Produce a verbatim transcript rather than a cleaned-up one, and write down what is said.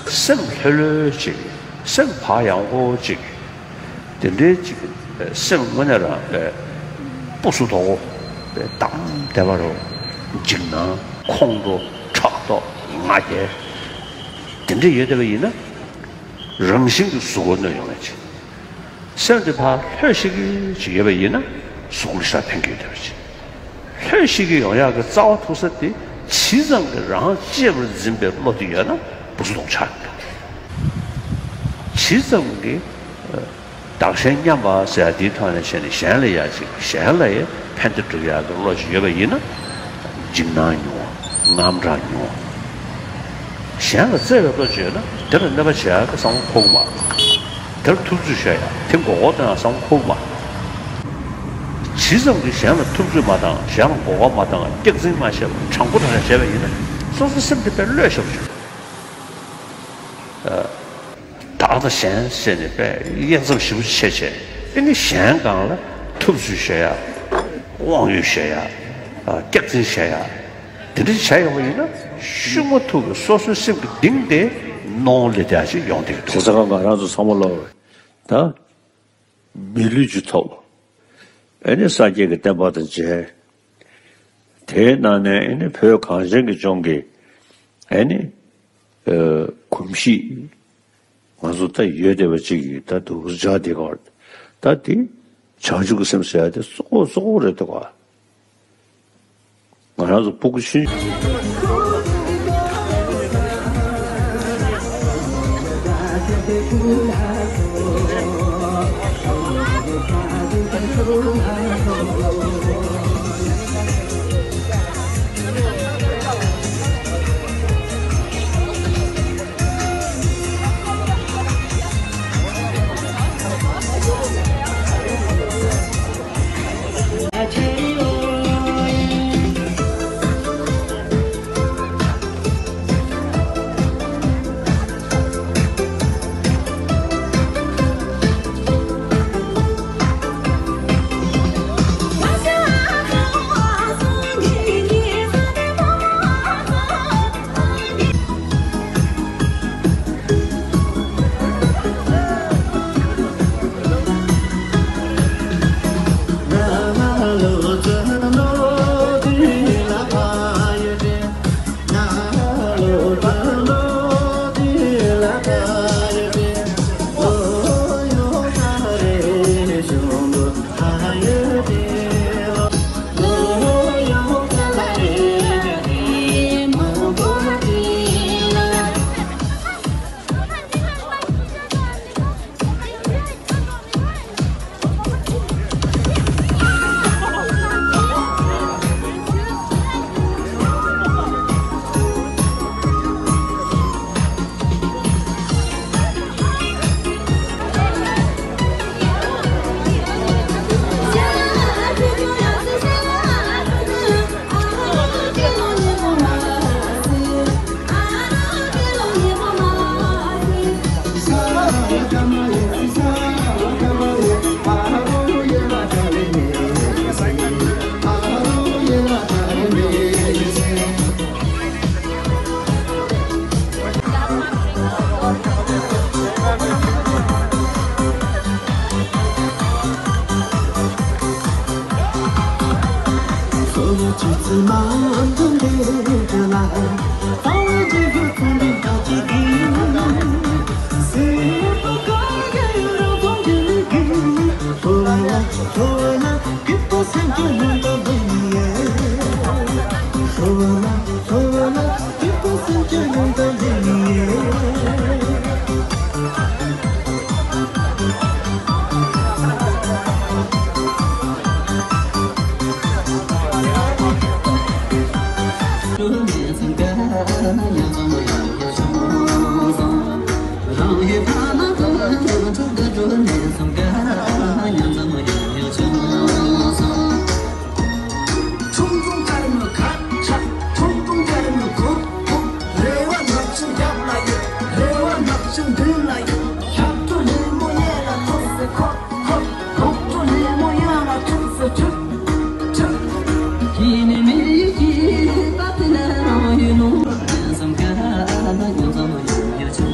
སེམས་ལྷོད་ལྷོད་ཅིག་སེམས་བག་ཡངས་པོ་ཅིག་དེ་འདྲའི་ཅིག་སེམས་དངོས་གནས་རང་དཔེ་སྤུ་སུ་དོག་པོ་དཔེ་དམ་བདེ་བ་རུ་འཇིགས་སྣང་ཁོང་ཁྲོ་ཕྲག་དོག་ང་རྒྱལ་དེ་འདྲ་ཡོད་བསྡད་པ་ཡིན་ན་རང་བཞིན་གྱིས་གཟུགས་པོ་གནོད་ཡོང་ཡ་ཅིག་སེམས་དེ་ཕར་ལྷོད་ཤིག་གི་ཅིག་ཡོད་པ་ཡིན་ན་གཟུགས་པོ་ལ་ཞེ་དྲག་ཕན་གྱི་ཡོད་བསྡད་པ་ཅིག་ལྷོད་ཤིག་གི་ཡོང་ཡག་གི་རྩ་བ་ཐུག་ས་དེ་ཇི་ཙམ་གྱིས་རང་གཅེས་པར་འཛིན་པའི་བློ་དེ་ཡོད་ན་སྤུ་སུ་དོག་ཆགས་ཡོང་། ཇི་ཙམ་གྱིས་བདག་གཞན་མཉམ་པ་ཟེར་ཡ་དེའི་ཐོག་ནས་བྱས་ནས་གཞན་ལ་ཡ་ཅིག་གཞན་ལ་ཡ་ཕན་བདེ་སྒྲུབ་ཡག་གི་བློ་ཅིག་ཡོད་པ་ཡིན་ན་འཇིགས་སྣང་ཉུང་བ་དངངས་སྐྲག་ཉུང་བ། གཞན་ལ་བརྩེ་བའི་བློ་ཅིག་ཡོད་ན་དེ་ལ་གནོད་པ་བྱེད་ཡག་གི་བསམ་བློ་འཁོར་གི་མ་རེད། དེར་ཐུབ་ཚོད་བྱེད་ཡག་དེ་མགོ་སྐོར་གཏོང་ཡག་བསམ་བློ་འཁོར་གི་མ་རེད། ཇི་ཙམ་གྱིས་གཞན་ལ་ཐུབ་ཚོད་མ་བཏང་གཞན་ལ་མགོ་སྐོར་མ་བཏང་སྐྱག་རྫུན་མ་བཤད་པ་དྲང་པོ་དྲང་བཞག་བྱས་པ་ཡིན་ན་སོ་སོའི་སེམས་དེ་དཔེ་ལྷོད་ཤོར་བྱུང་། བདག་དང་གཞན་ཟེར་ནས་དཔེ་དབྱེ་མཚམས་ཞིབ་པོ་ཕྱེ་བྱས་ཨེ་ནི་གཞན་སྒང་ལ་ཐུབ་ཚོད་བཤད་ཡག་དབང་ཡོད་བཤད་ཡག་སྐྱག་རྫུན་བཤད་ཡག་དེ་འདྲ་བྱས་ཡོང་བ་ཡིན་ན་ཤུགས་མ་ཐུག་གི་སོ་སོའི་སེམས་ཀྱི་གཏིང་དེ་གནོང་ལེ་དེ་ཅིག་ཡོང་བསྡད་ཀྱི་འདུག་དེ་ཚོ་ང་རང་ཚོ་ཚང་མ་ལོ་ད་མི་ལུས་ཀྱི་ཐོག་ཨེ་ནི་སངས་རྒྱས་ཀྱི་བསྟན་པ་དང་མཇལ། དེའི་ནང་ནས་ཨེ་ནི་བོད་གངས་ཅན་གྱི་ལྗོངས་ཀྱི་ཨེ་ནི་གོམས་གཤིས་ང་ཚོ་ད་ཡོད་བསྡད་པ་ཅིག་གིས་ད་འདུག་སེ་བྱས་བསྡད་ཀྱི་ཡོད་རེད། ད་དེ་བྱང་ཆུབ་ཀྱི་སེམས་ཟེར་ཡ་དེ་གཙོ་བོ་གཙོ་བོ་རེད་འདུག་ག་ང་རང་ཚོ་སྤུ་གུ་ཆུང་ཆུང་